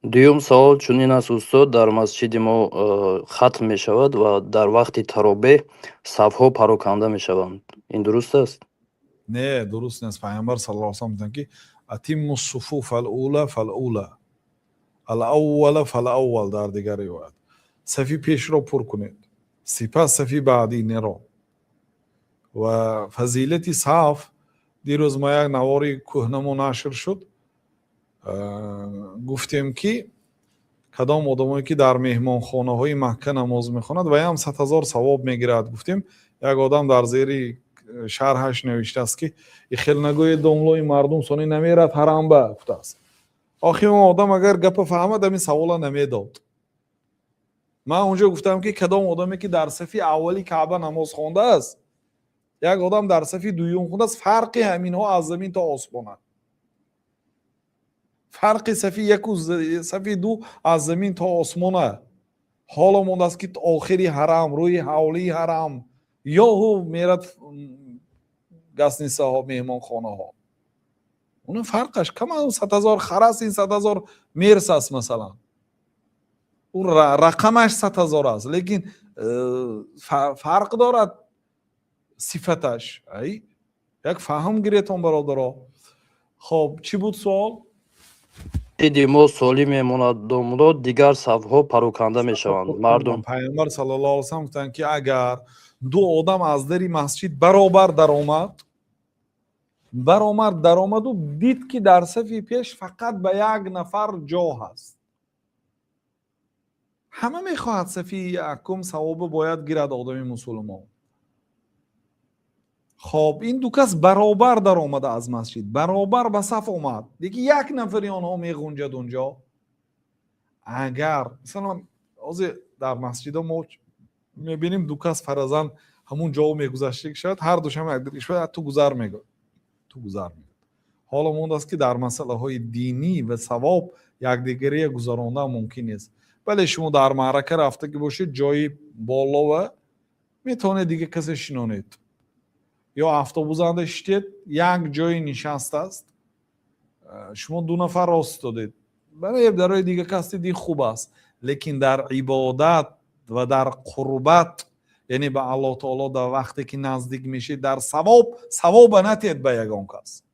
Дуюм савол чунин аст, устод: дар масҷиди мо хатм мешавад ва дар вақти таровеҳ сафҳо пароканда мешаванд. Ин дуруст аст? Не, дуруст нест. Пайғамбар саллаллоҳу алайҳи васаллам гуфтанд, ки أتموا الصفوف الأولى فالأولى، الأول فالأول. Дар дигар ривоят: сафи пешро пур кунед, сипас сафи баъдиниро. Ва фазилати саф, дирӯз ма як навори кӯҳнамо нашр шуд, гуфтем, ки кадом одамое ки дар меҳмонхонаҳои Макка намоз мехонад, ваям 100 000 савоб мегирад, гуфтем. Як одам дар зери шарҳаш навиштааст, ки ихел нагӯед, домлои мардум сони намерад ҳарамба, гуфтааст. Охи, он одам агар гапа фаҳмад, ҳамин савола намедод. Ман онҷо гуфтам, ки кадом одаме ки дар сафи аввали Каъба намоз хондааст, як одам дар сафи дуюм хондааст, фарқи ҳаминҳо аз замин то осмон. Фарқи сафи яку сафи ду аз замин то осмона. Ҳоло мондааст, ки охири ҳарам, рӯи ҳавлии ҳарам ёҳу мерад гостиницаҳо, меҳмонхонаҳо. Уна фарқаш кам, 100 000 хар аст, ин 100 000 мерс аст, масалан. Ӯ рақамаш 100 000 аст, лекин фарқ дорад сифаташ. Ай як фаҳм гиретон, бародаро. Хоб, чӣ буд суол? Масҷиди мо солим мемонад, домло, дигар сафҳо пароканда мешаванд, мардум. Пайғамбар саллаллоҳу алайҳи васаллам гуфтанд, ки агар ду одам аз дари масҷид баробар даромад, даромаду дид, ки дар сафи пеш фақат ба як нафар ҷо ҳаст, ҳама мехоҳад сафи якум савобо бояд гирад одами мусулмон. Хоб, ин ду кас баробар даромада аз масҷид, баробар ба саф омад, лекин як нафари онҳо меғунҷад унҷо. Агар, масалан, ҳозир дар масҷидо мо мебинем, ду кас фаразан ҳамун ҷо мегузаштаг шавад, ҳар душам якдигар «ту гузар» мегӯяд, «ту гузар» мегӯяд. Ҳоло мондааст, ки дар масъалаҳои динӣ ва савоб якдигария гузарондан мумкин нест. Бале, шумо дар маърака рафтагӣ бошед, ҷои болова метавонед дига касе шинонед, ё автобусанда шитед, як ҷои нишаст аст, шумо ду нафар рост истодед, бале, барои дига кас дид, ин хуб аст. Лекин дар ибодат ва дар қурбат, яъне ба Аллоҳ таоло дар вақте ки наздик мешед, дар савоб, савоба натиҳед ба ягон кас,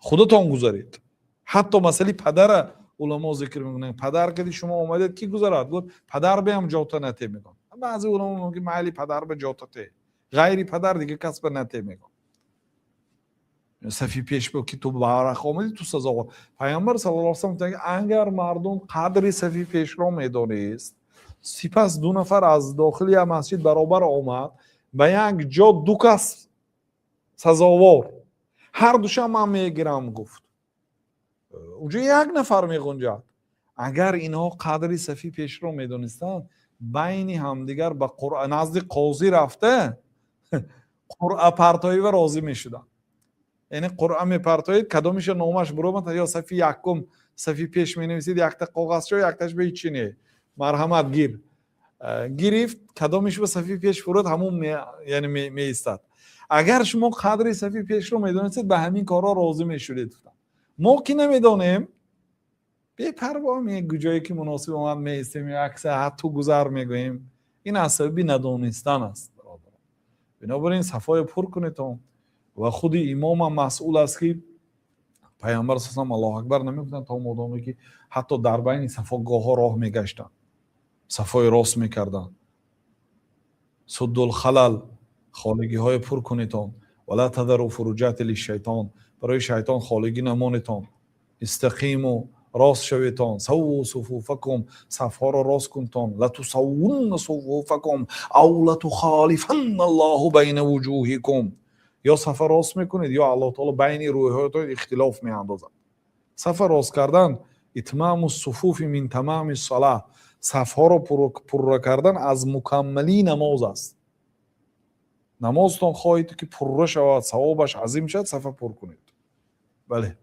худатон гузаред. Ҳатто масъалаи падара уламо зикр мекунанд. Падар кади шумо омадед, ки гузарад? Гуфт: «Падар беам ҷота нате», мегӯянд. Баъзе уламо мегӯянд, ки майли, падар ба ҷота те, ғайри падар дига кас ба нате, мегӯянд. Сафи пеш бо ки ту барақ омадӣ, ту сазовор. Пайғамбар саллаллоҳу алайҳи васаллам гуфтанд, агар мардум қадри сафи пешро медонист, сипас ду нафар аз дохили як масҷид баробар омад ба як ҷо, ду кас сазовор, ҳар душам ман мегирам, гуфт, унҷо як нафар меғунҷад. Агар инҳо қадри сафи пешро медонистанд, байни ҳамдигар ба назди қозӣ рафта, қуръа партоива розӣ мешуданд. Яъне қуръа мепартоед, кадомиша номаш биромад, ё сафи якум сафи пеш менависед якта коғазчо, якташ ба ҳичи не, марҳамат, гир. Гирифт, кадомиш ба сафи пеш фурод, ҳамун яъне меистад. Агар шумо қадри сафи пешро медонистед, ба ҳамин корҳо розӣ мешудед, гуфтам. Мо ки намедонем, бепарво ҷое ки муносиб омад меистем, як «ту гузар» мегӯем. Ин аз сабаби надонистан аст. Бинобар ин сафҳое пур кунедон. Ва худи имомам масъул аст, ки Пайғамбар салам «Аллоҳу акбар» намегуфтанд, то модоме ки ҳатто дар байни сафогоҳҳо роҳ мегаштанд, сафҳои рост мекарданд. سدوا الخلل, холигиҳое пур кунедон. ولا تذروا فرجات للشيطان, барои шайтон холигӣ намонетон. استقيموا, рост шаветон. سووا صفوفكم, сафҳоро рост кунтон. لتسون صفوفكم أو ليخالفن الله بين وجوهكم. Ё сафа рост мекунед, ё Аллоҳ таоло байни рӯйҳоятон ихтилоф меандозад. Сафа рост кардан, إتمام الصفوف من تمام الصلاة, сафҳоро пурра кардан аз мукаммалии намоз аст. Намозтон хоҳед, ки пурра шавад, савобаш азим шавад, сафа пур кунед. Бале.